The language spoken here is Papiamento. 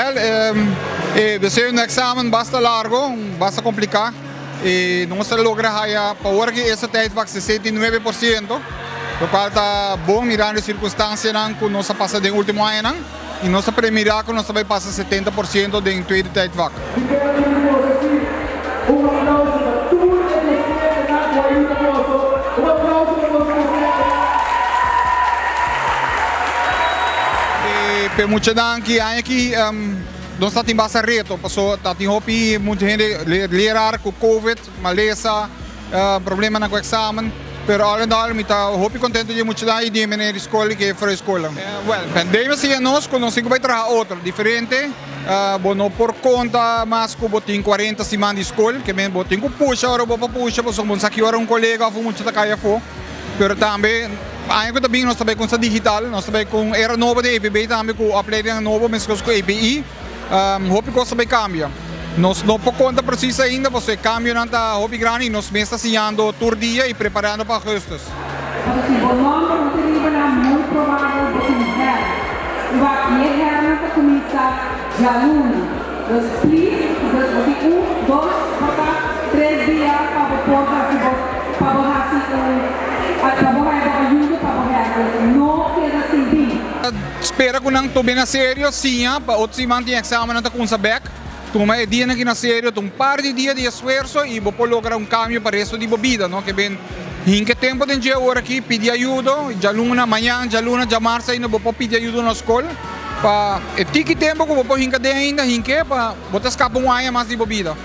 Wel, e deseo un examen basta largo, basta complica. Y nos a logra haya pa ora ki esta tijdvak 69%, lo cual ta bon mirando e circunstancianan cu nos a pasa den ultimo añanan. Y nos ta premira cu nos ta bay pasa 70% den tweede tijdvak. Mi ker pidi boso si un aplauso pa tur e docentenan cu a yuda boso. Un aplauso pa boso docentenan. E p'e muchanan ki aña aki nos ta tin basta reto paso ta tin hopi mucha hende leraar cu covid, malesa, Problemanan ku eksamen, pero al en al mi ta hopi kontento di e muchanan i di e meneer di skol i ku e jefrouw di skol. Wèl, pandemia siña nos ku nos tin ku bai traha otro, diferente. Bo no por konta mas ku bo tin kuarenta siman di skol, ke men bo tin ku pusha ora bo por pusha pasobra bo no sa ki ora un kolega òf un mucha ta kai afó. Pero tambe aña ku ta bin nos ta bai ku digital, nos ta bai ku un era nobo di EPB tambe ku opleidingnan nobo meskos ku EPI. Hopi kos ta bay kambia. Nos no por konta presis ainda pasobra e kambionan ta hopi grandi i nos mes ta siñando tur dia i preparando pa augustus. Pasobra si bo nòmber no ta riba nan, muy probabel bo tin hèr. I wak, i e hèrnan ta kuminsá djaluna. Dus please, dus bo tin un, dos, por ta tres dia pa bo por hasi bo, pa bo hasi un, pa bo haya bo ayudo pa bo hèr. Dus no keda sin bin. Spera ku nan tuma na serio, siña pa otro siman tin eksamennan ta kumsa bek. Tuma e dianan aki na serio, ta un par di dia di esfuerso i bo por logra un kambio pa resto di bo bida, no? Ke ben hinka e tempu den dje ora aki, pidi ayudo, djaluna, mañan, djaluna, djamars ainda bo por pidi ayudo na skol pa e tiki tempu ku bo por hinka den ainda, hink'e pa bo ta skapa un aña mas di bo bida.